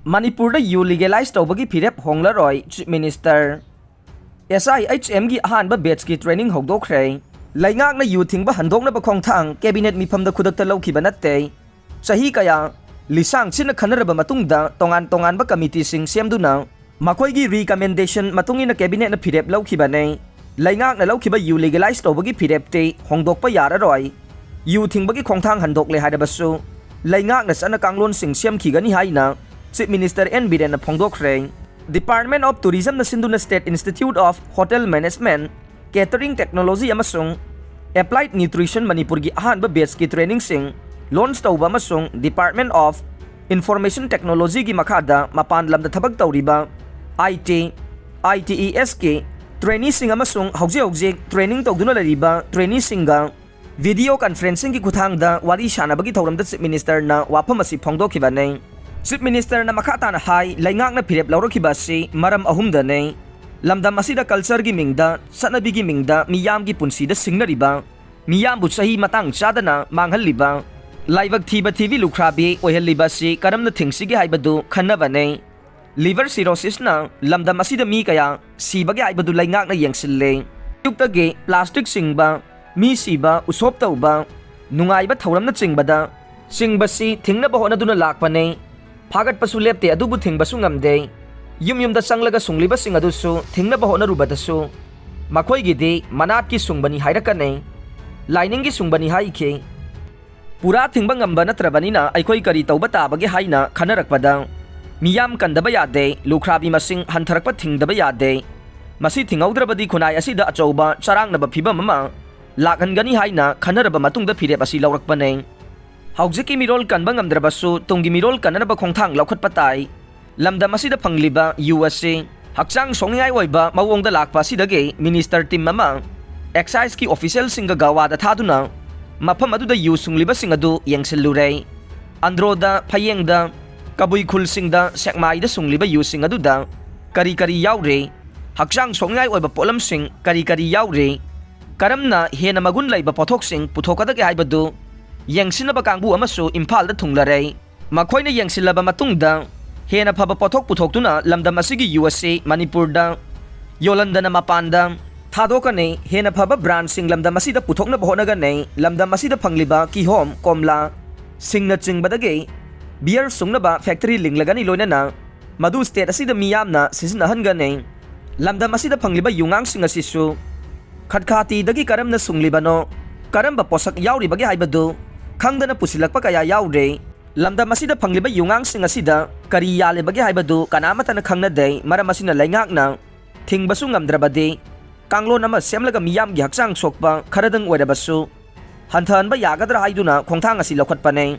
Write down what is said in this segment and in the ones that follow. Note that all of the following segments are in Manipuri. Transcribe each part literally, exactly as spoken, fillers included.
ꯃꯅꯤꯄꯨꯔꯗ ꯌꯨ ꯂꯤꯒꯦꯂꯥꯏꯁ ꯇꯧꯕꯒꯤ ꯐꯤꯔꯦꯞ ꯍꯣꯡꯂꯔꯣꯏ, Chief Minister꯫ ꯑꯦꯁ ꯑꯥꯏ ꯑꯩꯆ ꯑꯦꯝꯒꯤ ꯑꯍꯥꯟꯕ ꯕꯦꯠꯁꯀꯤ ꯇ꯭ꯔꯦꯅꯤꯡ ꯍꯧꯗꯣꯛꯈ꯭ꯔꯦ꯫ ꯂꯩꯉꯥꯛꯅ ꯌꯨ ꯊꯤꯡꯕ ꯍꯟꯗꯣꯛꯅꯕ ꯈꯣꯡꯊꯥꯡ ꯀꯦꯕꯤꯅꯦꯠ ꯃꯤꯐꯝꯗ ꯈꯨꯗꯛꯇ ꯂꯧꯈꯤꯕ ꯅꯠꯇꯦ꯫ ꯆꯍꯤ ꯀꯌꯥ ꯂꯤꯁꯥꯡ ꯁꯤꯠꯅ ꯈꯟꯅꯔꯕ ꯃꯇꯨꯡꯗ ꯇꯣꯉꯥꯟ ꯇꯣꯉꯥꯟꯕ ꯀꯃꯤꯇꯤꯁꯤꯡ ꯁꯦꯝꯗꯨꯅ ꯃꯈꯣꯏꯒꯤ ꯔꯤꯀꯃꯦꯟꯗꯦꯁꯟ ꯃꯇꯨꯡ ꯏꯟꯅ ꯀꯦꯕꯤꯅꯦꯠꯅ ꯐꯤꯔꯦꯞ ꯂꯧꯈꯤꯕꯅꯤ꯫ ꯂꯩꯉꯥꯛꯅ ꯂꯧꯈꯤꯕ ꯌꯨ ꯂꯤꯒꯦꯂꯥꯏꯁ ꯇꯧꯕꯒꯤ ꯐꯤꯔꯦꯞꯇꯤ ꯍꯣꯡꯗꯣꯛꯄ ꯌꯥꯔꯔꯣꯏ꯫ ꯌꯨ ꯊꯤꯡꯕꯒꯤ ꯈꯣꯡꯊꯥꯡ ꯍꯟꯗꯣꯛꯂꯦ ꯍꯥꯏꯔꯕꯁꯨ ꯂꯩꯉꯥꯛꯅ ꯆꯠꯅ ꯀꯥꯡꯂꯣꯟꯁꯤꯡ ꯁꯦꯝꯈꯤꯒꯅꯤ ꯍꯥꯏꯅ Chief Minister ꯑꯦꯟ ꯕꯤꯔꯦꯟꯅ ꯐꯣꯡꯗꯣꯛꯈ꯭ꯔꯦ꯫ Department of Tourismꯅ ꯁꯤꯟꯗꯨꯅ State Institute of Hotel Management, Catering Technology ꯑꯃꯁꯨꯡ Applied Nutrition ꯃꯅꯤꯄꯨꯔꯒꯤ ꯑꯍꯥꯟꯕ ꯕꯦꯠꯁꯀꯤ ꯇ꯭ꯔꯦꯅꯤꯡꯁꯤꯡ ꯂꯣꯟꯆ ꯇꯧꯕ ꯑꯃꯁꯨꯡ Department of Information Technologyꯒꯤ ꯃꯈꯥꯗ ꯃꯄꯥꯟ ꯂꯝꯗ ꯊꯕꯛ ꯇꯧꯔꯤꯕ ꯑꯥꯏ ꯇꯤ, ꯑꯥꯏ ꯇꯤ ꯏ ꯑꯦꯁꯀꯤ ꯇ꯭ꯔꯦꯅꯤꯁꯤꯡ ꯑꯃꯁꯨꯡ ꯍꯧꯖꯤꯛ ꯍꯧꯖꯤꯛ ꯇ꯭ꯔꯦꯅꯤꯡ ꯇꯧꯗꯨꯅ ꯂꯩꯔꯤꯕ ꯇ꯭ꯔꯦꯅꯤꯁꯤꯡꯒ ꯚꯤꯗꯤꯑꯣ ꯀꯟꯐꯔꯦꯟꯁꯤꯡꯒꯤ ꯈꯨꯠꯊꯥꯡꯗ ꯋꯥꯔꯤ ꯁꯥꯅꯕꯒꯤ ꯊꯧꯔꯝꯗ Chief Ministerꯅ ꯋꯥꯐꯝ ꯑꯁꯤ ꯐꯣꯡꯗꯣꯛꯈꯤꯕꯅꯤ꯫ Chief Ministerꯅ ꯃꯈꯥ ꯇꯥꯅ ꯍꯥꯏ, ꯂꯩꯉꯥꯛꯅ ꯐꯤꯔꯦꯞ ꯂꯧꯔꯛꯈꯤꯕ ꯑꯁꯤ ꯃꯔꯝ ꯑꯍꯨꯝꯗꯅꯤ꯫ ꯂꯝꯗꯝ ꯑꯁꯤꯗ ꯀꯜꯆꯔꯒꯤ ꯃꯤꯡꯗ, ꯆꯠꯅꯕꯤꯒꯤ ꯃꯤꯡꯗ ꯃꯤꯌꯥꯝꯒꯤ ꯄꯨꯟꯁꯤꯗ ꯁꯤꯡꯅꯔꯤꯕ, ꯃꯤꯌꯥꯝꯕꯨ ꯆꯍꯤ ꯃꯇꯥꯡ ꯆꯥꯗꯅ ꯃꯥꯡꯍꯜꯂꯤꯕ, ꯂꯥꯏꯕꯛ ꯊꯤꯕ ꯊꯤꯕꯤ ꯂꯨꯈ꯭ꯔꯥꯕꯤ ꯑꯣꯏꯍꯜꯂꯤꯕ ꯑꯁꯤ ꯀꯔꯝꯅ ꯊꯤꯡꯁꯤꯒꯦ ꯍꯥꯏꯕꯗꯨ ꯈꯟꯅꯕꯅꯤ꯫ Liver cirrhosisꯅ ꯂꯝꯗꯝ ꯑꯁꯤꯗ ꯃꯤ ꯀꯌꯥ ꯁꯤꯕꯒꯦ ꯍꯥꯏꯕꯗꯨ ꯂꯩꯉꯥꯛꯅ ꯌꯦꯡꯁꯤꯜꯂꯤ꯫ ꯑꯌꯨꯛꯇꯒꯤ ꯄ꯭ꯂꯥꯁꯇꯤꯛ ꯆꯤꯡꯕ, ꯃꯤ ꯁꯤꯕ, ꯎꯁꯣꯞ ꯇꯧꯕ, ꯅꯨꯡꯉꯥꯏꯕ ꯊꯧꯔꯝꯅꯆꯤꯡꯕꯗ ꯆꯤꯡꯕꯁꯤ ꯊꯤꯡꯅꯕ ꯍꯣꯠꯅꯗꯨꯅ ꯂꯥꯛꯄꯅꯤ꯫ ꯐꯥꯒꯠꯄꯁꯨ ꯂꯦꯞꯇꯦ, ꯑꯗꯨꯕꯨ ꯊꯤꯡꯕꯁꯨ ꯉꯝꯗꯦ꯫ ꯌꯨꯝ ꯌꯨꯝꯗ ꯆꯪꯂꯒ ꯁꯨꯡꯂꯤꯕꯁꯤꯡ ꯑꯗꯨꯁꯨ ꯊꯤꯡꯅꯕ ꯍꯣꯠꯅꯔꯨꯕꯗꯁꯨ ꯃꯈꯣꯏꯒꯤꯗꯤ ꯃꯅꯥꯠꯀꯤ ꯁꯨꯡꯕꯅꯤ ꯍꯥꯏꯔꯛꯀꯅꯤ, ꯂꯥꯏꯅꯤꯡꯒꯤ ꯁꯨꯡꯕꯅꯤ ꯍꯥꯏꯈꯤ꯫ ꯄꯨꯔꯥ ꯊꯤꯡꯕ ꯉꯝꯕ ꯅꯠꯇ꯭ꯔꯕꯅꯤꯅ ꯑꯩꯈꯣꯏ ꯀꯔꯤ ꯇꯧꯕ ꯇꯥꯕꯒꯦ ꯍꯥꯏꯅ ꯈꯟꯅꯔꯛꯄꯗ, ꯃꯤꯌꯥꯝ ꯀꯟꯗꯕ ꯌꯥꯗꯦ, ꯂꯨꯈ꯭ꯔꯥꯕꯤ ꯃꯁꯤꯡ ꯍꯟꯊꯔꯛꯄ ꯊꯤꯡꯗꯕ ꯌꯥꯗꯦ꯫ ꯃꯁꯤ ꯊꯤꯡꯍꯧꯗ꯭ꯔꯕꯗꯤ ꯈꯨꯟꯅꯥꯏ ꯑꯁꯤꯗ ꯑꯆꯧꯕ ꯆꯔꯥꯡꯅꯕ ꯐꯤꯕꯝ ꯑꯃ ꯂꯥꯛꯍꯟꯒꯅꯤ ꯍꯥꯏꯅ ꯈꯟꯅꯔꯕ ꯃꯇꯨꯡꯗ ꯐꯤꯔꯦꯞ ꯑꯁꯤ ꯂꯧꯔꯛꯄꯅꯤ꯫ ꯍꯧꯖꯤꯛꯀꯤ ꯃꯤꯔꯣꯜ ꯀꯟꯕ ꯉꯝꯗ꯭ꯔꯕꯁꯨ ꯇꯨꯡꯒꯤ ꯃꯤꯔꯣꯜ ꯀꯟꯅꯅꯕ ꯈꯣꯡꯊꯥꯡ ꯂꯧꯈꯠꯄ ꯇꯥꯏ꯫ ꯂꯝꯗꯝ ꯑꯁꯤꯗ ꯐꯪꯂꯤꯕ ꯌꯨ ꯑꯁꯤ ꯍꯛꯆꯥꯡ ꯁꯣꯛꯅꯤꯡꯉꯥꯏ ꯑꯣꯏꯕ ꯃꯑꯣꯡꯗ ꯂꯥꯛꯄ ꯑꯁꯤꯗꯒꯤ ꯃꯤꯅꯤꯁꯇꯔ ꯇꯤꯝ ꯑꯃ ꯑꯦꯛꯁꯥꯏꯖꯀꯤ ꯑꯣꯐꯤꯁꯤꯌꯦꯜꯁꯤꯡꯒ ꯒꯋꯥꯗ ꯊꯥꯗꯨꯅ ꯃꯐꯝ ꯑꯗꯨꯗ ꯌꯨ ꯁꯨꯡꯂꯤꯕꯁꯤꯡ ꯑꯗꯨ ꯌꯦꯡꯁꯤꯜꯂꯨꯔꯦ꯫ ꯑꯟꯗ꯭ꯔꯣꯗ, ꯐꯌꯦꯡꯗ, ꯀꯕꯨꯏ ꯈꯨꯜꯁꯤꯡꯗ, ꯁꯦꯛꯃꯥꯏꯗ ꯁꯨꯡꯂꯤꯕ ꯌꯨꯁꯤꯡ ꯑꯗꯨꯗ ꯀꯔꯤ ꯀꯔꯤ ꯌꯥꯎꯔꯤ, ꯍꯛꯆꯥꯡ ꯁꯣꯛꯅꯤꯡꯉꯥꯏ ꯑꯣꯏꯕ ꯄꯣꯠꯂꯝꯁꯤꯡ ꯀꯔꯤ ꯀꯔꯤ ꯌꯥꯎꯔꯤ, ꯀꯔꯝꯅ ꯍꯦꯟꯅ ꯃꯒꯨꯟ ꯂꯩꯕ ꯄꯣꯠꯊꯣꯛꯁꯤꯡ ꯄꯨꯊꯣꯛꯀꯗꯒꯦ ꯍꯥꯏꯕꯗꯨ ꯌꯦꯡꯁꯤꯟꯅꯕ ꯀꯥꯡꯕꯨ ꯑꯃꯁꯨ ꯏꯝꯐꯥꯜꯗ ꯊꯨꯡꯂꯔꯦ꯫ ꯃꯈꯣꯏꯅ ꯌꯦꯡꯁꯤꯜꯂꯕ ꯃꯇꯨꯡꯗ ꯍꯦꯟꯅ ꯐꯕ ꯄꯣꯠꯊꯣꯛ ꯄꯨꯊꯣꯛꯇꯨꯅ ꯂꯝꯗꯝ ꯑꯁꯤꯒꯤ ꯌꯨ ꯑꯁꯤ ꯃꯅꯤꯄꯨꯔꯗ ꯌꯣꯜꯍꯟꯗꯅ ꯃꯄꯥꯟꯗ ꯊꯥꯗꯣꯛꯀꯅꯤ꯫ ꯍꯦꯟꯅ ꯐꯕ brandꯁꯤꯡ ꯂꯝꯗꯝ ꯑꯁꯤꯗ ꯄꯨꯊꯣꯛꯅꯕ ꯍꯣꯠꯅꯒꯅꯤ꯫ ꯂꯝꯗꯝ ꯑꯁꯤꯗ ꯐꯪꯂꯤꯕ ꯀꯤꯍꯣꯝ, ꯀꯣꯝꯂꯥ, ꯁꯤꯡꯅꯆꯤꯡꯕꯗꯒꯤ beer ꯁꯨꯡꯅꯕ factory ꯂꯤꯡꯂꯒꯅꯤ꯫ ꯂꯣꯏꯅꯅ ꯃꯗꯨ state ꯑꯁꯤꯗ ꯃꯤꯌꯥꯝꯅ ꯁꯤꯖꯤꯟꯅꯍꯟꯒꯅꯤ꯫ ꯂꯝꯗꯝ ꯑꯁꯤꯗ ꯐꯪꯂꯤꯕ ꯌꯨꯉꯥꯡꯁꯤꯡ ꯑꯁꯤꯁꯨ ꯈꯠꯈꯥꯇꯤꯗꯒꯤ ꯀꯔꯝꯅ ꯁꯨꯡꯂꯤꯕꯅꯣ, ꯀꯔꯝꯕ ꯄꯣꯠꯁꯛ ꯌꯥꯎꯔꯤꯕꯒꯦ ꯍꯥꯏꯕꯗꯨ ꯈꯪꯗꯅ ꯄꯨꯁꯤꯜꯂꯛꯄ ꯀꯌꯥ ꯌꯥꯎꯔꯦ꯫ ꯂꯝꯗꯝ ꯑꯁꯤꯗ ꯐꯪꯂꯤꯕ ꯌꯨꯉꯥꯡꯁꯤꯡ ꯑꯁꯤꯗ ꯀꯔꯤ ꯌꯥꯜꯂꯤꯕꯒꯦ ꯍꯥꯏꯕꯗꯨ ꯀꯅꯥꯃꯠꯇꯅ ꯈꯪꯅꯗꯦ꯫ ꯃꯔꯝ ꯑꯁꯤꯅ ꯂꯩꯉꯥꯛꯅ ꯊꯤꯡꯕꯁꯨ ꯉꯝꯗ꯭ꯔꯕꯗꯤ ꯀꯥꯡꯂꯣꯟ ꯑꯃ ꯁꯦꯝꯂꯒ ꯃꯤꯌꯥꯝꯒꯤ ꯍꯛꯆꯥꯡ ꯁꯣꯛꯄ ꯈꯔꯗꯪ ꯑꯣꯏꯔꯕꯁꯨ ꯍꯟꯊꯍꯟꯕ ꯌꯥꯒꯗ꯭ꯔꯥ ꯍꯥꯏꯗꯨꯅ ꯈꯣꯡꯊꯥꯡ ꯑꯁꯤ ꯂꯧꯈꯠꯄꯅꯦ꯫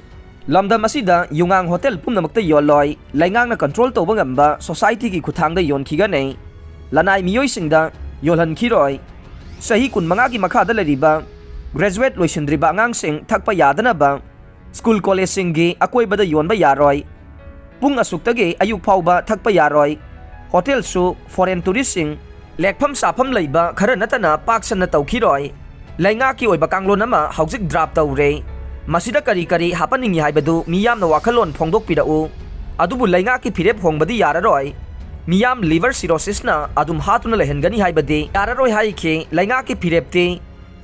ꯂꯝꯗꯝ ꯑꯁꯤꯗ ꯌꯨꯉꯥꯡ ꯍꯣꯇꯦꯜ ꯄꯨꯝꯅꯃꯛꯇ ꯌꯣꯜꯂꯣꯏ꯫ ꯂꯩꯉꯥꯛꯅ control ꯇꯧꯕ ꯉꯝꯕ societyꯒꯤ ꯈꯨꯠꯊꯥꯡꯗ ꯌꯣꯟꯈꯤꯒꯅꯤ꯫ ꯂꯅꯥꯏ ꯃꯤꯑꯣꯏꯁꯤꯡꯗ ꯌꯣꯜꯍꯟꯈꯤꯔꯣꯏ꯫ ꯆꯍꯤ ꯀꯨꯟꯃꯉꯥꯒꯤ ꯃꯈꯥꯗ ꯂꯩꯔꯤꯕ graduate ꯂꯣꯏꯁꯤꯟꯗ꯭ꯔꯤꯕ ꯑꯉꯥꯡꯁꯤꯡ ꯊꯛꯄ ꯌꯥꯗꯅꯕ school collegeꯁꯤꯡꯒꯤ ꯑꯀꯣꯏꯕꯗ ꯌꯣꯟꯕ ꯌꯥꯔꯣꯏ꯫ ꯄꯨꯡ ꯑꯁꯨꯛꯇꯒꯤ ꯑꯌꯨꯛ ꯐꯥꯎꯕ ꯊꯛꯄ ꯌꯥꯔꯣꯏ꯫ ꯍꯣꯇꯦꯜꯁꯨ foreign touristꯁꯤꯡ ꯂꯦꯛꯐꯝ ꯆꯥꯐꯝ ꯂꯩꯕ ꯈꯔ ꯅꯠꯇꯅ ꯄꯥꯛ ꯁꯟꯅ ꯇꯧꯈꯤꯔꯣꯏ꯫ ꯂꯩꯉꯥꯛꯀꯤ ꯑꯣꯏꯕ ꯀꯥꯡꯂꯣꯟ ꯑꯃ ꯍꯧꯖꯤꯛ draft ꯇꯧꯔꯦ꯫ ꯃꯁꯤꯗ ꯀꯔꯤ ꯀꯔꯤ ꯍꯥꯞꯄꯟꯅꯤꯡꯏ ꯍꯥꯏꯕꯗꯨ ꯃꯤꯌꯥꯝꯅ ꯋꯥꯈꯜꯂꯣꯟ ꯐꯣꯡꯗꯣꯛꯄꯤꯔꯛꯎ꯫ ꯑꯗꯨꯕꯨ ꯂꯩꯉꯥꯛꯀꯤ ꯐꯤꯔꯦꯞ ꯍꯣꯡꯕꯗꯤ ꯌꯥꯔꯔꯣꯏ꯫ ꯃꯤꯌꯥꯝ liver cirrhosisꯅ ꯑꯗꯨꯝ ꯍꯥꯠꯇꯨꯅ ꯂꯩꯍꯟꯒꯅꯤ ꯍꯥꯏꯕꯗꯤ ꯌꯥꯔꯔꯣꯏ ꯍꯥꯏꯈꯤ꯫ ꯂꯩꯉꯥꯛꯀꯤ ꯐꯤꯔꯦꯞꯇꯤ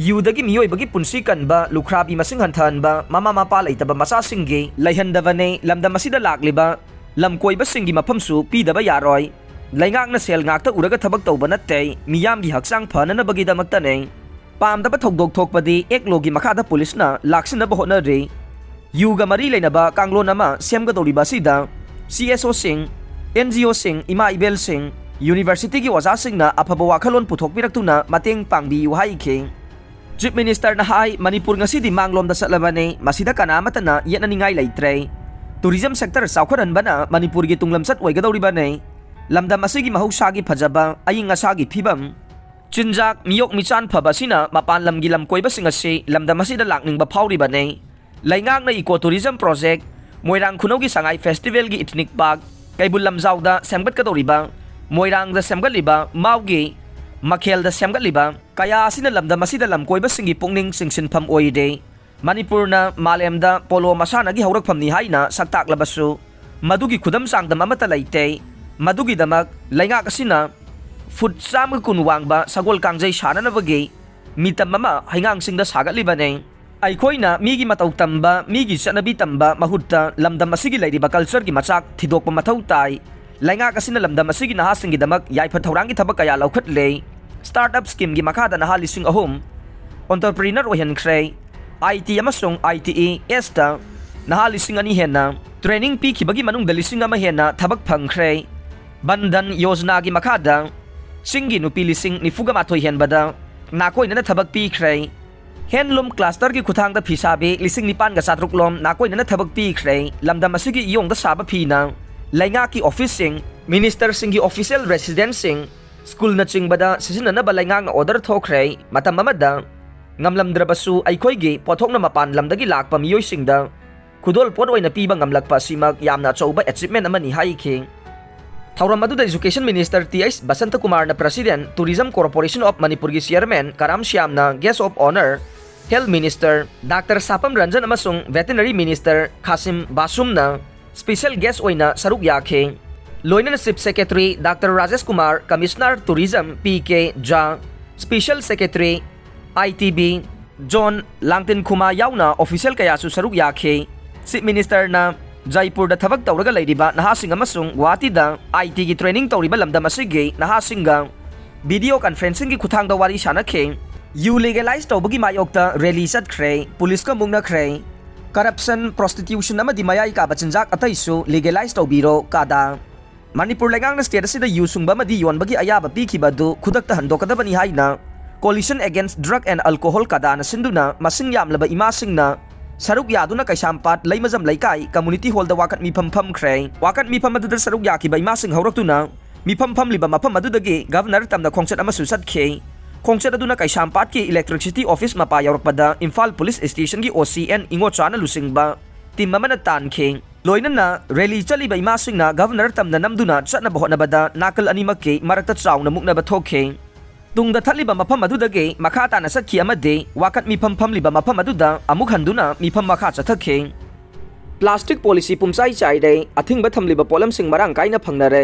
ꯌꯨꯗꯒꯤ ꯃꯤꯑꯣꯏꯕꯒꯤ ꯄꯨꯟꯁꯤ ꯀꯟꯕ, ꯂꯨꯈ꯭ꯔꯥꯕꯤ ꯃꯁꯤꯡ ꯍꯟꯊꯍꯟꯕ, ꯃꯃꯥ ꯃꯄꯥ ꯂꯩꯇꯕ ꯃꯆꯥꯁꯤꯡꯒꯤ ꯂꯩꯍꯟꯗꯕꯅꯦ꯫ ꯂꯝꯗꯝ ꯑꯁꯤꯗ ꯂꯥꯛꯂꯤꯕ ꯂꯝ ꯀꯣꯏꯕꯁꯤꯡꯒꯤ ꯃꯐꯝꯁꯨ ꯄꯤꯗꯕ ꯌꯥꯔꯣꯏ꯫ ꯂꯩꯉꯥꯛꯅ ꯁꯦꯜ ꯉꯥꯛꯇ ꯎꯔꯒ ꯊꯕꯛ ꯇꯧꯕ ꯅꯠꯇꯦ, ꯃꯤꯌꯥꯝꯒꯤ ꯍꯛꯆꯥꯡ ꯐꯅꯅꯕꯒꯤꯗꯃꯛꯇꯅꯦ꯫ ꯄꯥꯝꯗꯕ ꯊꯧꯗꯣꯛ ꯊꯣꯛꯄꯗꯤ ꯑꯦꯛ ꯂꯣꯒꯤ ꯃꯈꯥꯗ ꯄꯨꯂꯤꯁꯅ ꯂꯥꯛꯁꯤꯟꯅꯕ ꯍꯣꯠꯅꯔꯤ꯫ ꯌꯨꯒ ꯃꯔꯤ ꯂꯩꯅꯕ ꯀꯥꯡꯂꯣꯟ ꯑꯃ ꯁꯦꯝꯒꯗꯧꯔꯤꯕ ꯑꯁꯤꯗ ꯁꯤ ꯑꯦꯁ ꯑꯣꯁꯤꯡ, ꯑꯦꯟ ꯖꯤ ꯑꯣꯁꯤꯡ, ꯏꯃꯥ ꯏꯕꯦꯜꯁꯤꯡ, ꯌꯨꯅꯤꯚꯔꯁꯤꯇꯤꯒꯤ ꯑꯣꯖꯥꯁꯤꯡꯅ ꯑꯐꯕ ꯋꯥꯈꯜꯂꯣꯟ ꯄꯨꯊꯣꯛꯄꯤꯔꯛꯇꯨꯅ ꯃꯇꯦꯡ ꯄꯥꯡꯕꯤꯌꯨ ꯍꯥꯏꯈꯤ꯫ Chief Ministerꯅ ꯍꯥꯏ, ꯃꯅꯤꯄꯨꯔ ꯉꯁꯤꯗꯤ ꯃꯥꯡꯂꯣꯝꯗ ꯆꯠꯂꯕꯅꯤ, ꯃꯁꯤꯗ ꯀꯅꯥ ꯑꯃꯠꯇꯅ ꯌꯦꯠꯅꯅꯤꯡꯉꯥꯏ ꯂꯩꯇ꯭ꯔꯦ꯫ Tourism sector ꯆꯥꯎꯈꯠꯍꯟꯕꯅ ꯃꯅꯤꯄꯨꯔꯒꯤ ꯇꯨꯡꯂꯝꯆꯠ ꯑꯣꯏꯒꯗꯧꯔꯤꯕꯅꯤ꯫ ꯂꯝꯗꯝ ꯑꯁꯤꯒꯤ ꯃꯍꯧꯁꯥꯒꯤ ꯐꯖꯕ, ꯑꯏꯪ ꯑꯁꯥꯒꯤ ꯐꯤꯕꯝ, ꯆꯤꯟꯖꯥꯛ, ꯃꯤꯑꯣꯛ ꯃꯤꯆꯥꯟ ꯐꯕ ꯑꯁꯤꯅ ꯃꯄꯥꯟ ꯂꯝꯒꯤ ꯂꯝ ꯀꯣꯏꯕꯁꯤꯡ ꯑꯁꯤ ꯂꯝꯗꯝ ꯑꯁꯤꯗ ꯂꯥꯛꯅꯤꯡꯕ ꯐꯥꯎꯔꯤꯕꯅꯤ꯫ ꯂꯩꯉꯥꯛꯅ eco tourism project, ꯃꯣꯏꯔꯥꯡ ꯈꯨꯅꯧꯒꯤ ꯁꯉꯥꯏ festivalꯒꯤ ethnic park, ꯀꯩꯕꯨꯜ ꯂꯝꯖꯥꯎꯗ ꯁꯦꯝꯒꯠꯀꯗꯧꯔꯤꯕ, ꯃꯣꯏꯔꯥꯡꯗ ꯁꯦꯝꯒꯠꯂꯤꯕ ꯃꯥꯎꯒꯤ ꯃꯈꯦꯜꯗ ꯁꯦꯝꯒꯠꯂꯤꯕ ꯀꯌꯥ ꯑꯁꯤꯅ ꯂꯝꯗꯝ ꯑꯁꯤꯗ ꯂꯝ ꯀꯣꯏꯕꯁꯤꯡꯒꯤ ꯄꯨꯛꯅꯤꯡ ꯆꯤꯡꯁꯤꯟꯐꯝ ꯑꯣꯏꯔꯦ꯫ ꯃꯅꯤꯄꯨꯔꯅ ꯃꯥꯂꯦꯝꯗ ꯄꯣꯂꯣ ꯃꯁꯥꯟꯅꯒꯤ ꯍꯧꯔꯛꯐꯝꯅꯤ ꯍꯥꯏꯅ ꯁꯛ ꯇꯥꯛꯂꯕꯁꯨ, ꯃꯗꯨꯒꯤ ꯈꯨꯗꯝ ꯆꯥꯡꯗꯝ ꯑꯃꯠꯇ ꯂꯩꯇꯦ꯫ ꯃꯗꯨꯒꯤꯗꯃꯛ ꯂꯩꯉꯥꯛ ꯑꯁꯤꯅ ꯐꯨꯠ ꯆꯥꯝꯃꯒ ꯀꯨꯟ ꯋꯥꯡꯕ ꯁꯒꯣꯜ ꯀꯥꯡꯖꯩ ꯁꯥꯅꯅꯕꯒꯤ ꯃꯤꯇꯝ ꯑꯃ ꯍꯩꯉꯥꯡꯁꯤꯡꯗ ꯁꯥꯒꯠꯂꯤꯕꯅꯤ꯫ ꯑꯩꯈꯣꯏꯅ ꯃꯤꯒꯤ ꯃꯇꯧ ꯇꯝꯕ, ꯃꯤꯒꯤ ꯆꯠꯅꯕꯤ ꯇꯝꯕ ꯃꯍꯨꯠꯇ ꯂꯝꯗꯝ ꯑꯁꯤꯒꯤ ꯂꯩꯔꯤꯕ cultureꯒꯤ ꯃꯆꯥꯛ ꯊꯤꯗꯣꯛꯄ ꯃꯊꯧ ꯇꯥꯏ꯫ ꯂꯩꯉꯥꯛ ꯑꯁꯤꯅ ꯂꯝꯗꯝ ꯑꯁꯤꯒꯤ ꯅꯍꯥꯁꯤꯡꯒꯤꯗꯃꯛ ꯌꯥꯏꯐ ꯊꯧꯔꯥꯡꯒꯤ ꯊꯕꯛ ꯀꯌꯥ ꯂꯧꯈꯠꯂꯦ꯫ Startup schemeꯒꯤ ꯃꯈꯥꯗ ꯅꯍꯥ ꯂꯤꯁꯤꯡ ꯑꯍꯨꯝ entrepreneur ꯑꯣꯏꯍꯟꯈ꯭ꯔꯦ꯫ IT ꯑꯃꯁꯨꯡ ITESꯇ ꯅꯍꯥ ꯂꯤꯁꯤꯡ ꯑꯅꯤ ꯍꯦꯟꯅ training ꯄꯤꯈꯤꯕꯒꯤ ꯃꯅꯨꯡꯗ ꯂꯤꯁꯤꯡ ꯑꯃ ꯍꯦꯟꯅ ꯊꯕꯛ ꯐꯪꯈ꯭ꯔꯦ꯫ ꯕꯟꯙꯟ ꯌꯣꯖꯅꯥꯒꯤ ꯃꯈꯥꯗ ꯆꯤꯡꯒꯤ ꯅꯨꯄꯤ ꯂꯤꯁꯤꯡ ꯅꯤꯐꯨꯒ ꯃꯥꯊꯣꯏ ꯍꯦꯟꯕꯗ ꯅꯥꯀꯣꯏꯅꯅ ꯊꯕꯛ ꯄꯤꯈ꯭ꯔꯦ꯫ Handloom clusterꯒꯤ ꯈꯨꯠꯊꯥꯡꯗ ꯐꯤꯁꯥꯕꯤ ꯂꯤꯁꯤꯡ ꯅꯤꯄꯥꯟꯒ ꯆꯥꯇ꯭ꯔꯨꯛ ꯂꯣꯝ ꯅꯥꯀꯣꯏꯅꯅ ꯊꯕꯛ ꯄꯤꯈ꯭ꯔꯦ꯫ ꯂꯝꯗꯝ ꯑꯁꯤꯒꯤ ꯏꯌꯣꯡꯗ ꯁꯥꯕ ꯐꯤꯅ ꯂꯩꯉꯥꯛꯀꯤ officeꯁꯤꯡ, ministerꯁꯤꯡꯒꯤ official residenceꯁꯤꯡ, schoolꯅꯆꯤꯡꯕꯗ ꯁꯤꯖꯤꯟꯅꯅꯕ ꯂꯩꯉꯥꯛꯅ order ꯊꯣꯛꯈ꯭ꯔꯦ꯫ ꯃꯇꯝ ꯑꯃꯗ ꯉꯝꯂꯝꯗ꯭ꯔꯕꯁꯨ ꯑꯩꯈꯣꯏꯒꯤ ꯄꯣꯠꯊꯣꯛꯅ ꯃꯄꯥꯟ ꯂꯝꯗꯒꯤ ꯂꯥꯛꯄ ꯃꯤꯑꯣꯏꯁꯤꯡꯗ ꯈꯨꯗꯣꯜ ꯄꯣꯠ ꯑꯣꯏꯅ ꯄꯤꯕ ꯉꯝꯂꯛꯄ ꯑꯁꯤꯃꯛ ꯌꯥꯝꯅ ꯑꯆꯧꯕ achievement ꯑꯃꯅꯤ ꯍꯥꯏꯈꯤ꯫ ꯊꯧꯔꯝ ꯑꯗꯨꯗ Education Minister Th Basanta Kumarꯅ President, Tourism Corporation of Manipurꯒꯤ Chairman Karam ꯁ꯭ꯌꯥꯝꯅ Guest of Honour, Health Minister Doctor ꯁꯥꯄꯝ Ranjan ꯑꯃꯁꯨꯡ Veterinary Minister ꯈꯥꯁꯤꯝ ꯕꯥꯁꯨꯝꯅ special guest ꯑꯣꯏꯅ ꯁꯔꯨꯛ ꯌꯥꯈꯤ꯫ ꯂꯣꯏꯅꯅ Chief Secretary Doctor Rajesh Kumar, Commissioner Tourism P K ꯖꯥ, Special Secretary ITB John ꯂꯥꯡꯇꯤꯟꯈꯨꯃꯥ ꯌꯥꯎꯅ official ꯀꯌꯥꯁꯨ ꯁꯔꯨꯛ ꯌꯥꯈꯤ꯫ Chief Ministerꯅ ꯖꯥꯏꯄꯨꯔꯗ ꯊꯕꯛ ꯇꯧꯔꯒ ꯂꯩꯔꯤꯕ ꯅꯍꯥꯁꯤꯡ ꯑꯃꯁꯨꯡ ꯒꯨꯋꯥꯍꯥꯇꯤꯗ ITꯒꯤ training ꯇꯧꯔꯤꯕ ꯂꯝꯗꯝ ꯑꯁꯤꯒꯤ ꯅꯍꯥꯁꯤꯡꯒ video conferencingꯒꯤ ꯈꯨꯠꯊꯥꯡꯗ ꯋꯥꯔꯤ ꯁꯥꯅꯈꯤ꯫ ꯌꯨ legalize ꯇꯧꯕꯒꯤ ꯃꯥꯌꯣꯛꯇ rally ꯆꯠꯈ꯭ꯔꯦ, ꯄꯨꯂꯤꯁꯀ ꯃꯨꯛꯅꯈ꯭ꯔꯦ꯫ Corruption, prostitution ꯑꯃꯗꯤ ꯃꯌꯥꯏ ꯀꯥꯕ ꯆꯤꯟꯖꯥꯛ ꯑꯇꯩꯁꯨ legalize ꯇꯧꯕꯤꯔꯣ ꯀꯥꯗꯥ꯫ ꯃꯅꯤꯄꯨꯔ ꯂꯩꯉꯥꯛꯅ state ꯑꯁꯤꯗ ꯌꯨ ꯁꯨꯡꯕ ꯑꯃꯗꯤ ꯌꯣꯟꯕꯒꯤ ꯑꯌꯥꯕ ꯄꯤꯈꯤꯕ ꯑꯗꯨ ꯈꯨꯗꯛꯇ ꯍꯟꯗꯣꯛꯀꯗꯕꯅꯤ ꯍꯥꯏꯅ Coalition Against Drug and Alcohol ꯀꯗꯥꯅ ꯁꯤꯟꯗꯨꯅ ꯃꯁꯤꯡ ꯌꯥꯝꯂꯕ ꯏꯃꯥꯁꯤꯡꯅ ꯁꯔꯨꯛ ꯌꯥꯗꯨꯅ ꯀꯩꯁꯥꯝꯄꯥꯠ ꯂꯩꯃꯖꯝ ꯂꯩꯀꯥꯏ community hallꯗ ꯋꯥꯀꯠ ꯃꯤꯐꯝ ꯐꯝꯈ꯭ꯔꯦ꯫ ꯋꯥꯀꯠ ꯃꯤꯐꯝ ꯑꯗꯨꯗ ꯁꯔꯨꯛ ꯌꯥꯈꯤꯕ ꯏꯃꯥꯁꯤꯡ ꯍꯧꯔꯛꯇꯨꯅ ꯃꯤꯐꯝ ꯐꯝꯂꯤꯕ ꯃꯐꯝ ꯑꯗꯨꯗꯒꯤ Governor ꯇꯝꯅ ꯈꯣꯡꯆꯠ ꯑꯃꯁꯨ ꯆꯠꯈꯤ꯫ ꯈꯣꯡꯆꯠ ꯑꯗꯨꯅ ꯀꯩꯁꯥꯝꯄꯥꯠꯀꯤ electricity office ꯃꯄꯥ ꯌꯧꯔꯛꯄꯗ ꯏꯝꯐꯥꯜ Police Stationꯒꯤ OC N ꯏꯉꯣꯆꯥꯅ ꯂꯨꯆꯤꯡꯕ team ꯑꯃꯅ ꯇꯥꯟꯈꯤ꯫ ꯂꯣꯏꯅꯅ rally ꯆꯠꯂꯤꯕ ꯏꯃꯥꯁꯤꯡꯅ Governor ꯇꯝꯅ ꯅꯝꯗꯨꯅ ꯆꯠꯅꯕ ꯍꯣꯠꯅꯕꯗ ꯅꯥꯀꯜ ꯑꯅꯤꯃꯛꯀꯤ ꯃꯔꯛꯇ ꯆꯥꯎꯅ ꯃꯨꯛꯅꯕ ꯊꯣꯛꯈꯤ꯫ ꯇꯨꯡꯗ ꯊꯠꯂꯤꯕ ꯃꯐꯝ ꯑꯗꯨꯗꯒꯤ ꯃꯈꯥ ꯇꯥꯅ ꯆꯠꯈꯤ ꯑꯃꯗꯤ ꯋꯥꯀꯠ ꯃꯤꯐꯝ ꯐꯝꯂꯤꯕ ꯃꯐꯝ ꯑꯗꯨꯗ ꯑꯃꯨꯛ ꯍꯟꯗꯨꯅ ꯃꯤꯐꯝ ꯃꯈꯥ ꯆꯠꯊꯈꯤ꯫ Plastic policy ꯄꯨꯝꯆꯥꯏ ꯆꯥꯏꯔꯦ, ꯑꯊꯤꯡꯕ ꯊꯝꯂꯤꯕ ꯄꯣꯠꯂꯝꯁꯤꯡ ꯃꯔꯥꯡ ꯀꯥꯏꯅ ꯐꯪꯅꯔꯦ꯫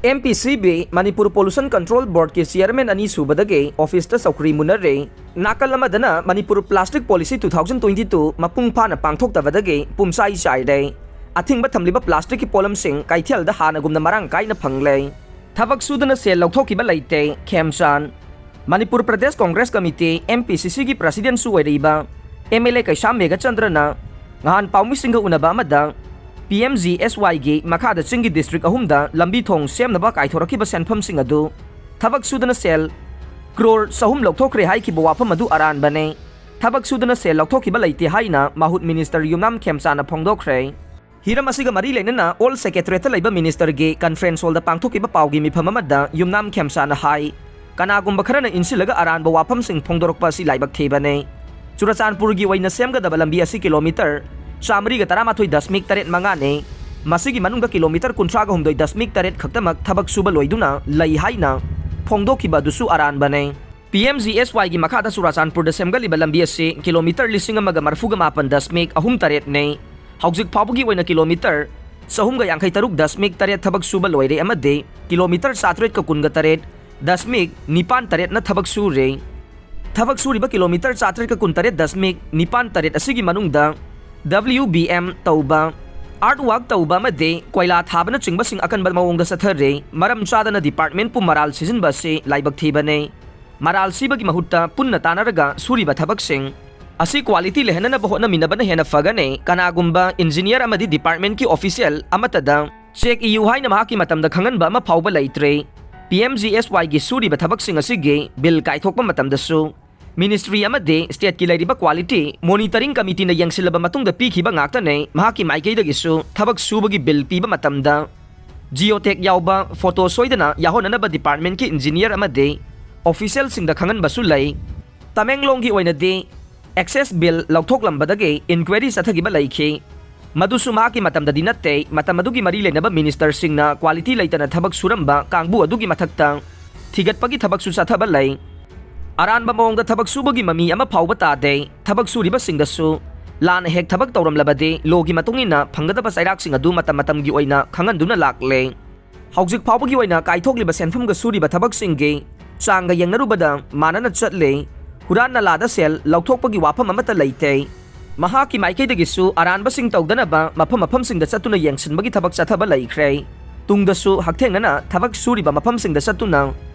M P C B, Manipur Pollution Control Board ꯀꯤ chairman ꯑꯅꯤ ꯁꯨꯕꯗꯒꯤ office ꯇ ꯆꯧꯀ꯭ꯔꯤ ꯃꯨꯟꯅꯔꯦ꯫ ꯅꯥꯀꯜ ꯑꯃꯗꯅ Manipur plastic policy two thousand twenty two ꯃꯄꯨꯡ ꯐꯥꯅ ꯄꯥꯡꯊꯣꯛꯇꯕꯗꯒꯤ ꯄꯨꯝꯆꯥꯏ ꯆꯥꯏꯔꯦ꯫ ꯑꯊꯤꯡꯕ ꯊꯝꯂꯤꯕ plastic ꯀꯤ ꯄꯣꯠꯂꯝꯁꯤꯡ ꯀꯩꯊꯦꯜꯗ ꯍꯥꯟꯅꯒꯨꯝꯅ ꯃꯔꯥꯡ ꯀꯥꯏꯅ ꯐꯪꯂꯦ꯫ ꯊꯕꯛ ꯁꯨꯗꯅ ꯁꯦꯜ ꯂꯧꯊꯣꯛꯈꯤꯕ ꯂꯩꯇꯦ, ꯈꯦꯝꯆꯥꯟ꯫ Manipur Pradesh Congress committee, M P C C ꯒꯤ president ꯁꯨ ꯑꯣꯏꯔꯤꯕ M L A ꯀꯩꯁꯥꯝ ꯃꯦꯘꯆꯟꯗ꯭ꯔꯅ ꯉꯍꯥꯟ ꯄꯥꯎꯃꯤꯁꯤꯡꯒ ꯎꯅꯕ ꯑꯃꯗ P M G S Y ꯒꯤ ꯃꯈꯥꯗ ꯆꯤꯡꯒꯤ district ꯑꯍꯨꯝꯗ ꯂꯝꯕꯤ ꯊꯣꯡ ꯁꯦꯝꯅꯕ ꯀꯥꯏꯊꯣꯔꯛꯈꯤꯕ ꯁꯦꯟꯐꯝꯁꯤꯡ ꯑꯗꯨ ꯊꯕꯛ ꯁꯨꯗꯅ ꯁꯦꯜ crore ꯆꯍꯨꯝ ꯂꯧꯊꯣꯛꯈ꯭ꯔꯦ ꯍꯥꯏꯈꯤꯕ ꯋꯥꯐꯝ ꯑꯗꯨ ꯑꯔꯥꯟꯕꯅꯤ꯫ ꯊꯕꯛ ꯁꯨꯗꯅ ꯁꯦꯜ ꯂꯧꯊꯣꯛꯈꯤꯕ ꯂꯩꯇꯦ ꯍꯥꯏꯅ ꯃꯍꯨꯠ minister ꯌꯨꯝꯅꯥꯝ ꯈꯦꯝꯆꯥꯅ ꯐꯣꯡꯗꯣꯛꯈ꯭ꯔꯦ꯫ ꯍꯤꯔꯝ ꯑꯁꯤꯒ ꯃꯔꯤ ꯂꯩꯅꯅ Old Secretariat ꯇ ꯂꯩꯕ minister ꯒꯤ conference hall ꯗ ꯄꯥꯡꯊꯣꯛꯈꯤꯕ ꯄꯥꯎꯒꯤ ꯃꯤꯐꯝ ꯑꯃꯗ ꯌꯨꯝꯅꯥꯝ ꯈꯦꯝꯆꯥꯅ ꯍꯥꯏ, ꯀꯅꯥꯒꯨꯝꯕ ꯈꯔꯅ ꯏꯟꯁꯤꯜꯂꯒ ꯑꯔꯥꯟꯕ ꯋꯥꯐꯝꯁꯤꯡ ꯐꯣꯡꯗꯣꯔꯛꯄ ꯑꯁꯤ ꯂꯥꯏꯕꯛ ꯊꯤꯕꯅꯤ꯫ ꯆꯨꯔꯆꯥꯟꯄꯨꯔꯒꯤ ꯑꯣꯏꯅ ꯁꯦꯝꯒꯗꯕ ꯂꯝꯕꯤ ꯑꯁꯤ kilometre ꯆꯥꯃꯔꯤꯒ ꯇꯔꯥꯃꯥꯊꯣꯏ ꯗꯁꯃꯤꯛ ꯇꯔꯦꯠ ꯃꯉꯥꯅꯤ꯫ ꯃꯁꯤꯒꯤ ꯃꯅꯨꯡꯗ kilometre ꯀꯨꯟꯊ꯭ꯔꯥꯒ ꯍꯨꯝꯗꯣꯏ ꯗꯁꯃꯤꯛ ꯇꯔꯦꯠ ꯈꯛꯇꯃꯛ ꯊꯕꯛ ꯁꯨꯕ ꯂꯣꯏꯗꯨꯅ ꯂꯩ ꯍꯥꯏꯅ ꯐꯣꯡꯗꯣꯛꯈꯤꯕ ꯑꯗꯨꯁꯨ ꯑꯔꯥꯟꯕꯅꯤ꯫ P M G S Y ꯒꯤ ꯃꯈꯥꯗ ꯆꯨꯔꯆꯥꯟꯄꯨꯔꯗ ꯁꯦꯝꯒꯠꯂꯤꯕ ꯂꯝꯕꯤ ꯑꯁꯤ kilometre ꯂꯤꯁꯤꯡ ꯑꯃꯒ ꯃꯔꯤꯐꯨꯒ ꯃꯥꯄꯟ ꯗꯁꯃꯤꯛ ꯑꯍꯨꯝ ꯇꯔꯦꯠꯅꯤ꯫ ꯍꯧꯖꯤꯛ ꯐꯥꯎꯕꯒꯤ ꯑꯣꯏꯅ kilometre ꯆꯍꯨꯝꯒ ꯌꯥꯡꯈꯩ ꯇꯔꯨꯛ ꯗꯁꯃꯤꯛ ꯇꯔꯦꯠ ꯊꯕꯛ ꯁꯨꯕ ꯂꯣꯏꯔꯦ ꯑꯃꯗꯤ kilometre ꯆꯥꯇ꯭ꯔꯦꯠꯀ ꯀꯨꯟꯒ ꯇꯔꯦꯠ ꯗꯁꯃꯤꯛ ꯅꯤꯄꯥꯟ ꯇꯔꯦꯠꯅ ꯊꯕꯛ ꯁꯨꯔꯦ꯫ ꯊꯕꯛ ꯁꯨꯔꯤꯕ kilometre ꯆꯥꯇ꯭ꯔꯦꯠꯀ ꯀꯨꯟ ꯇꯔꯦꯠ ꯗꯁꯃꯤꯛ ꯅꯤꯄꯥꯟ ꯇꯔꯦꯠ ꯑꯁꯤꯒꯤ ꯃꯅꯨꯡꯗ W B M ꯇꯧꯕ, earth work ꯇꯧꯕ ꯑꯃꯗꯤ ꯀꯣꯏꯂꯥ ꯊꯥꯕꯅꯆꯤꯡꯕꯁꯤꯡ ꯑꯀꯟꯕ ꯃꯑꯣꯡꯗ ꯆꯠꯊꯔꯦ꯫ ꯃꯔꯝ ꯆꯥꯗꯅ department ꯄꯨ ꯃꯔꯥꯜ ꯁꯤꯖꯤꯟꯕ ꯑꯁꯤ ꯂꯥꯏꯕꯛ ꯊꯤꯕꯅꯤ꯫ ꯃꯔꯥꯜ ꯁꯤꯕꯒꯤ ꯃꯍꯨꯠꯇ ꯄꯨꯟꯅ ꯇꯥꯟꯅꯔꯒ ꯁꯨꯔꯤꯕ ꯊꯕꯛꯁꯤꯡ ꯑꯁꯤ quality ꯂꯩꯍꯟꯅꯅꯕ ꯍꯣꯠꯅꯃꯤꯟꯅꯕꯅ ꯍꯦꯟꯅ ꯐꯒꯅꯤ꯫ ꯀꯅꯥꯒꯨꯝꯕ engineer ꯑꯃꯗꯤ department ꯀꯤ official ꯑꯃꯠꯇꯗ check ꯏꯌꯨ ꯍꯥꯏꯅ ꯃꯍꯥꯛꯀꯤ ꯃꯇꯝꯗ ꯈꯪꯍꯟꯕ ꯑꯃ ꯐꯥꯎꯕ ꯂꯩꯇ꯭ꯔꯦ꯫ P M G S Y ꯒꯤ ꯁꯨꯔꯤꯕ ꯊꯕꯛꯁꯤꯡ ꯑꯁꯤꯒꯤ bill ꯀꯥꯏꯊꯣꯛꯄ ꯃꯇꯝꯗꯁꯨ ministry ꯑꯃꯗꯤ state ꯀꯤ ꯂꯩꯔꯤꯕ quality monitoring committee ꯅ ꯌꯦꯡꯁꯤꯜꯂꯕ ꯃꯇꯨꯡꯗ ꯄꯤꯈꯤꯕ ꯉꯥꯛꯇꯅꯤ꯫ ꯃꯍꯥꯛꯀꯤ ꯃꯥꯏꯀꯩꯗꯒꯤꯁꯨ ꯊꯕꯛ ꯁꯨꯕꯒꯤ bill ꯄꯤꯕ ꯃꯇꯝꯗ geotag ꯌꯥꯎꯕ photo ꯁꯣꯏꯗꯅ ꯌꯥꯎꯍꯟꯅꯅꯕ department ꯀꯤ engineer ꯑꯃꯗꯤ official ꯁꯤꯡꯗ ꯈꯪꯍꯟꯕꯁꯨ ꯂꯩ꯫ ꯇꯃꯦꯡꯂꯣꯡꯒꯤ ꯑꯣꯏꯅꯗꯤ access bill ꯂꯧꯊꯣꯛꯂꯝꯕꯗꯒꯤ inquiry ꯆꯠꯊꯈꯤꯕ ꯂꯩꯈꯤ꯫ ꯃꯗꯨꯁꯨ ꯃꯍꯥꯛꯀꯤ ꯃꯇꯝꯗꯗꯤ ꯅꯠꯇꯦ, ꯃꯇꯝ ꯑꯗꯨꯒꯤ ꯃꯔꯤ ꯂꯩꯅꯕ minister ꯁꯤꯡꯅ quality ꯂꯩꯇꯅ ꯊꯕꯛ ꯁꯨꯔꯝꯕ ꯀꯥꯡꯕꯨ ꯑꯗꯨꯒꯤ ꯃꯊꯛꯇ ꯊꯤꯒꯠꯄꯒꯤ ꯊꯕꯛꯁꯨ ꯆꯠꯊꯕ ꯂꯩ꯫ ꯑꯔꯥꯟꯕ ꯃꯑꯣꯡꯗ ꯊꯕꯛ ꯁꯨꯕꯒꯤ ꯃꯃꯤ ꯑꯃ ꯐꯥꯎꯕ ꯇꯥꯗꯦ꯫ ꯊꯕꯛ ꯁꯨꯔꯤꯕꯁꯤꯡꯗꯁꯨ ꯂꯥꯟꯅ ꯍꯦꯛ ꯊꯕꯛ ꯇꯧꯔꯝꯂꯕꯗꯤ ꯂꯣꯒꯤ ꯃꯇꯨꯡ ꯏꯟꯅ ꯐꯪꯒꯗꯕ ꯆꯩꯔꯥꯛꯁꯤꯡ ꯑꯗꯨ ꯃꯇꯝ ꯃꯇꯝꯒꯤ ꯑꯣꯏꯅ ꯈꯪꯍꯟꯗꯨꯅ ꯂꯥꯛꯂꯦ꯫ ꯍꯧꯖꯤꯛ ꯐꯥꯎꯕꯒꯤ ꯑꯣꯏꯅ ꯀꯥꯏꯊꯣꯛꯂꯤꯕ ꯁꯦꯟꯐꯝꯒ ꯁꯨꯔꯤꯕ ꯊꯕꯛꯁꯤꯡꯒꯤ ꯆꯥꯡꯒ ꯌꯦꯡꯅꯔꯨꯕꯗ ꯃꯥꯟꯅꯅ ꯆꯠꯂꯦ꯫ ꯍꯨꯔꯥꯟ ꯅꯂꯥꯗ ꯁꯦꯜ ꯂꯧꯊꯣꯛꯄꯒꯤ ꯋꯥꯐꯝ ꯑꯃꯠꯇ ꯂꯩꯇꯦ꯫ ꯃꯍꯥꯛꯀꯤ ꯃꯥꯏꯀꯩꯗꯒꯤꯁꯨ ꯑꯔꯥꯟꯕꯁꯤꯡ ꯇꯧꯗꯅꯕ ꯃꯐꯝ ꯃꯐꯝꯁꯤꯡꯗ ꯆꯠꯇꯨꯅ ꯌꯦꯡꯁꯤꯟꯕꯒꯤ ꯊꯕꯛ ꯆꯠꯊꯕ ꯂꯩꯈ꯭ꯔꯦ꯫ ꯇꯨꯡꯗꯁꯨ ꯍꯛꯊꯦꯡꯅꯅ ꯊꯕꯛ ꯁꯨꯔꯤꯕ ꯃꯐꯝꯁꯤꯡꯗ ꯆꯠꯇꯨꯅ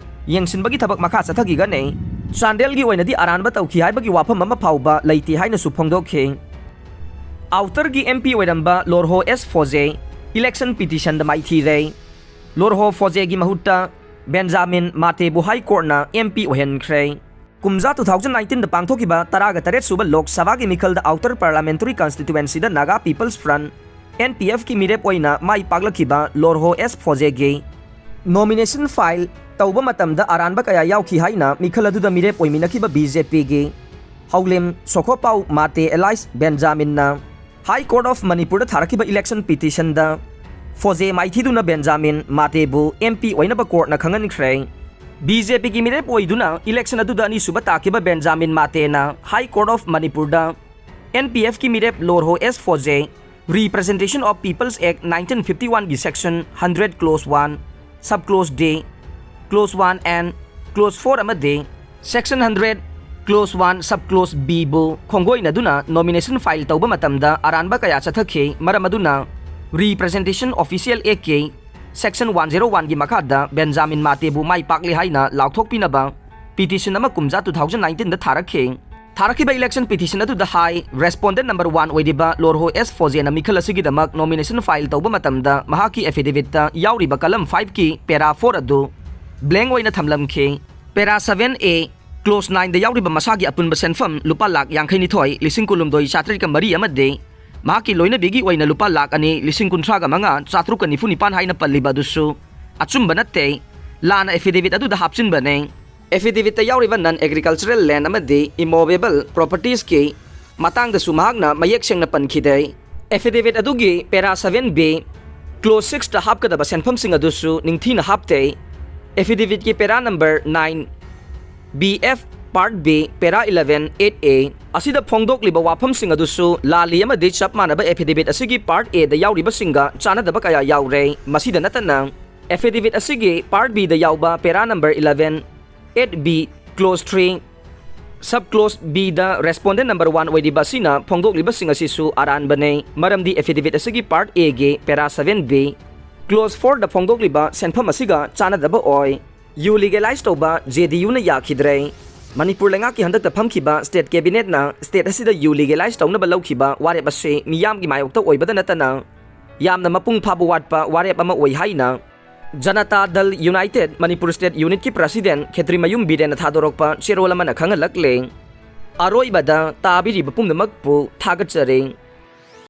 ꯌꯦꯡꯁꯤꯟꯕꯒꯤ ꯊꯕꯛ ꯃꯈꯥ ꯆꯠꯊꯈꯤꯒꯅꯤ꯫ ꯆꯥꯟꯗꯦꯜꯒꯤ ꯑꯣꯏꯅꯗꯤ ꯑꯔꯥꯟꯕ ꯇꯧꯈꯤ ꯍꯥꯏꯕꯒꯤ ꯋꯥꯐꯝ ꯑꯃ ꯐꯥꯎꯕ ꯂꯩꯇꯦ ꯍꯥꯏꯅꯁꯨ ꯐꯣꯡꯗꯣꯛꯈꯤ꯫ ꯑꯥꯎꯇꯔꯒꯤ ꯑꯦꯝ ꯄꯤ ꯑꯣꯏꯔꯝꯕ ꯂꯣꯔꯍꯣ ꯑꯦꯁ ꯐꯣꯖꯦ ꯏꯂꯦꯛꯁꯟ ꯄꯤꯇꯤꯁꯟꯗ ꯃꯥꯏꯊꯤꯔꯦ꯫ ꯂꯣꯔꯍꯣ ꯐꯣꯖꯦꯒꯤ ꯃꯍꯨꯠꯇ ꯕꯦꯟꯖꯥꯃꯤꯟ ꯃꯥꯇꯦꯕꯨ ꯍꯥꯏ ꯀꯣꯔꯠꯅ ꯑꯦꯝ ꯄꯤ ꯑꯣꯏꯍꯟꯈ꯭ꯔꯦ꯫ ꯀꯨꯝꯖꯥ two thousand nineteenꯗ ꯄꯥꯡꯊꯣꯛꯈꯤꯕ ꯇꯔꯥꯒ ꯇꯔꯦꯠ ꯁꯨꯕ ꯂꯣꯛ ꯁꯚꯥꯒꯤ ꯃꯤꯈꯜꯗ ꯑꯥꯎꯇꯔ ꯄꯥꯔꯂꯥꯃꯦꯟꯇꯔꯤ ꯀꯟꯁꯇꯤꯇ꯭ꯋꯦꯟꯁꯤꯗ Naga people's front, N P ꯑꯦꯐꯀꯤ ꯃꯤꯔꯦꯞ ꯑꯣꯏꯅ ꯃꯥꯏ ꯄꯥꯛꯂꯛꯈꯤꯕ ꯂꯣꯔꯍꯣ ꯑꯦꯁ ꯐꯣꯖꯦꯒꯤ ꯅꯣꯃꯤꯅꯦꯁꯟ ꯐꯥꯏꯜ ꯇꯧꯕ ꯃꯇꯝꯗ ꯑꯔꯥꯟꯕ ꯀꯌꯥ ꯌꯥꯎꯈꯤ ꯍꯥꯏꯅ ꯃꯤꯈꯜ ꯑꯗꯨꯗ ꯃꯤꯔꯦꯞ ꯑꯣꯏꯃꯤꯟꯅꯈꯤꯕ ꯕꯤ ꯖꯦ ꯄꯤꯒꯤ ꯍꯧꯂꯤꯝ ꯁꯣꯈꯣꯄꯥꯎ Mate alias ꯕꯦꯟꯖꯥꯃꯤꯟꯅ high court of ꯃꯅꯤꯄꯨꯔꯗ ꯊꯥꯔꯛꯈꯤꯕ ꯏꯂꯦꯛꯁꯟ ꯄꯤꯇꯤꯁꯟꯗ ꯐꯣꯖꯦ ꯃꯥꯏꯊꯤꯗꯨꯅ ꯕꯦꯟꯖꯥꯃꯤꯟ ꯃꯥꯇꯦꯕꯨ ꯑꯦꯝ ꯄꯤ ꯑꯣꯏꯅꯕ ꯀꯣꯔꯠꯅ ꯈꯪꯍꯟꯈ꯭ꯔꯦ꯫ ꯕꯤ ꯖꯦ ꯄꯤꯒꯤ ꯃꯤꯔꯦꯞ ꯑꯣꯏꯗꯨꯅ ꯏꯂꯦꯛꯁꯟ ꯑꯗꯨꯗ ꯑꯅꯤꯁꯨꯕ ꯇꯥꯈꯤꯕ ꯕꯦꯟꯖꯥꯃꯤꯟ ꯃꯥꯇꯦꯅ ꯍꯥꯏ ꯀꯣꯔꯠ ꯑꯣꯐ ꯃꯅꯤꯄꯨꯔꯗ ꯑꯦꯟ ꯄꯤ ꯑꯦꯐꯀꯤ ꯃꯤꯔꯦꯞ ꯂꯣꯔꯍꯣ ꯑꯦꯁ ꯐꯣꯖꯦ Representation of People's Act nineteen fifty-oneꯒꯤ section hundred clause one, sub clause D, clause one and clause four ꯑꯃꯗꯤ section hundred clause one sub clause Bꯕꯨ ꯈꯣꯡꯒꯣꯏꯅꯗꯨꯅ ꯅꯣꯃꯤꯅꯦꯁꯟ ꯐꯥꯏꯜ ꯇꯧꯕ ꯃꯇꯝꯗ ꯑꯔꯥꯟꯕ ꯀꯌꯥ ꯆꯠꯊꯈꯤ꯫ ꯃꯔꯝ ꯑꯗꯨꯅ Representation Official Actꯀꯤ section one zero oneꯒꯤ ꯃꯈꯥꯗ ꯕꯦꯟꯖꯥꯃꯤꯟ ꯃꯥꯇꯦꯕꯨ ꯃꯥꯏ ꯄꯥꯛꯂꯦ ꯍꯥꯏꯅ ꯂꯥꯎꯊꯣꯛꯄꯤꯅꯕ ꯄꯤꯇꯤꯁꯟ ꯑꯃ ꯀꯨꯝꯖꯥ two thousand nineteenꯗ ꯊꯥꯔꯛꯈꯤ꯫ ꯊꯥꯔꯛꯈꯤꯕ ꯏꯂꯦꯛꯁꯟ ꯄꯤꯇꯤꯁꯟ ꯑꯗꯨꯗ ꯍꯥꯏ, ꯔꯦꯁꯄꯣꯟꯗꯦꯟꯠ ꯅꯝꯕꯔ one ꯑꯣꯏꯔꯤꯕ ꯂꯣꯔꯍꯣ ꯑꯦꯁ ꯐꯣꯖꯦꯅ ꯃꯤꯈꯜ ꯑꯁꯤꯒꯤꯗꯃꯛ ꯅꯣꯃꯤꯅꯦꯁꯟ ꯐꯥꯏꯜ ꯇꯧꯕ ꯃꯇꯝꯗ ꯃꯍꯥꯛꯀꯤ ꯑꯦꯐꯤꯗꯦꯚꯤꯠꯇ ꯌꯥꯎꯔꯤꯕ ꯀꯂꯝ fiveꯀꯤ ꯄꯦꯔꯥ four ꯑꯗꯨ ꯕ꯭ꯂꯦꯡ ꯑꯣꯏꯅ ꯊꯝꯂꯝꯈꯤ꯫ ꯄꯦꯔꯥ seven A, clause nineꯗ ꯌꯥꯎꯔꯤꯕ ꯃꯁꯥꯒꯤ ꯑꯄꯨꯟꯕ ꯁꯦꯟꯐꯝ ꯂꯨꯄꯥ ꯂꯥꯈ ꯌꯥꯡꯈꯩꯅꯤꯊꯣꯏ, ꯂꯤꯁꯤꯡ ꯀꯨꯟꯍꯨꯝꯗꯣꯏ, ꯆꯥꯇ꯭ꯔꯦꯠꯀ ꯃꯔꯤ ꯑꯃꯗꯤ ꯃꯍꯥꯛꯀꯤ ꯂꯣꯏꯅꯕꯤꯒꯤ ꯑꯣꯏꯅ ꯂꯨꯄꯥ ꯂꯥꯈ ꯑꯅꯤ, ꯂꯤꯁꯤꯡ ꯀꯨꯟꯊ꯭ꯔꯥꯒ ꯃꯉꯥ, ꯆꯥꯇ꯭ꯔꯨꯛꯀ ꯅꯤꯐꯨ ꯅꯤꯄꯥꯟ ꯍꯥꯏꯅ ꯄꯜꯂꯤꯕ ꯑꯗꯨꯁꯨ ꯑꯆꯨꯝꯕ ꯅꯠꯇꯦ, ꯂꯥꯟꯅ ꯑꯦꯐꯤꯗꯦꯚꯤꯠ ꯑꯗꯨꯗ ꯍꯥꯞꯆꯤꯟꯕꯅꯦ꯫ ꯑꯦꯐꯤꯗꯦꯚꯤꯠꯇ ꯌꯥꯎꯔꯤꯕ non agricultural land ꯑꯃꯗꯤ immovable propertiesꯀꯤ ꯃꯇꯥꯡꯗꯁꯨ ꯃꯍꯥꯛꯅ ꯃꯌꯦꯛ ꯁꯦꯡꯅ ꯄꯟꯈꯤꯗꯦ꯫ ꯑꯦꯐꯤꯗꯦꯚꯤꯠ ꯑꯗꯨꯒꯤ ꯄꯦꯔꯥ seven B, clause sixꯇ ꯍꯥꯞꯀꯗꯕ ꯁꯦꯟꯐꯝꯁꯤꯡ ꯑꯗꯨꯁꯨ ꯅꯤꯡꯊꯤꯅ ꯍꯥꯞꯇꯦ꯫ ꯑꯦꯐꯤꯗꯦꯚꯤꯠꯀꯤ ꯄꯦꯔꯥ number nine B F Part B, Para eleven, eight A ꯑꯁꯤꯗ ꯐꯣꯡꯗꯣꯛꯂꯤꯕ ꯋꯥꯐꯝꯁꯤꯡ ꯑꯗꯨꯁꯨ ꯂꯥꯜꯂꯤ ꯑꯃꯗꯤ ꯆꯞ ꯃꯥꯟꯅꯕ affidavit ꯑꯁꯤꯒꯤ Part A ꯗ ꯌꯥꯎꯔꯤꯕꯁꯤꯡꯒ ꯆꯥꯟꯅꯗꯕ ꯀꯌꯥ ꯌꯥꯎꯔꯦ꯫ ꯃꯁꯤꯗ ꯅꯠꯇꯅ, affidavit ꯑꯁꯤꯒꯤ Part B ꯗ ꯌꯥꯎꯕ Para number eleven, eight B, Clause three, Sub Clause B ꯗ respondent number one ꯑꯣꯏꯔꯤꯕ ꯑꯁꯤꯅ ꯐꯣꯡꯗꯣꯛꯂꯤꯕꯁꯤꯡ ꯑꯁꯤꯁꯨ ꯑꯔꯥꯟꯕꯅꯤ, ꯃꯔꯝꯗꯤ affidavit ꯑꯁꯤꯒꯤ Part A ꯒꯤ Para seven B, Clause four ꯗ ꯐꯣꯡꯗꯣꯛꯂꯤꯕ ꯁꯦꯟꯐꯝ ꯑꯁꯤꯒ ꯆꯥꯟꯅꯗꯕ ꯑꯣꯏ꯫ ꯌꯨ legalize ꯇꯧꯕ J D U ꯅ ꯌꯥꯈꯤꯗ꯭ꯔꯦ꯫ ꯃꯅꯤꯄꯨꯔ ꯂꯩꯉꯥꯛꯀꯤ ꯍꯟꯗꯛꯇ ꯐꯝꯈꯤꯕ state cabinet ꯅ state ꯑꯁꯤꯗ ꯌꯨ legalize ꯇꯧꯅꯕ ꯂꯧꯈꯤꯕ ꯋꯥꯔꯦꯞ ꯑꯁꯤ ꯃꯤꯌꯥꯝꯒꯤ ꯃꯥꯌꯣꯛꯇ ꯑꯣꯏꯕꯗ ꯅꯠꯇꯅ ꯌꯥꯝꯅ ꯃꯄꯨꯡ ꯐꯥꯕ ꯋꯥꯠꯄ ꯋꯥꯔꯦꯞ ꯑꯃ ꯑꯣꯏ ꯍꯥꯏꯅ ꯖꯅꯇꯥ ꯗꯜ ꯌꯨꯅꯥꯏꯇꯦꯗ ꯃꯅꯤꯄꯨꯔ state unit ꯀꯤ president ꯈꯦꯇ꯭ꯔꯤꯃꯌꯨꯝ ꯕꯤꯔꯦꯟꯅ ꯊꯥꯗꯣꯔꯛꯄ ꯆꯦꯔꯣꯜ ꯑꯃꯅ ꯈꯪꯍꯜꯂꯛꯂꯦ꯫ ꯑꯔꯣꯏꯕꯗ ꯇꯥꯕꯤꯔꯤꯕ ꯄꯨꯝꯅꯃꯛꯄꯨ ꯊꯥꯒꯠꯆꯔꯤ꯫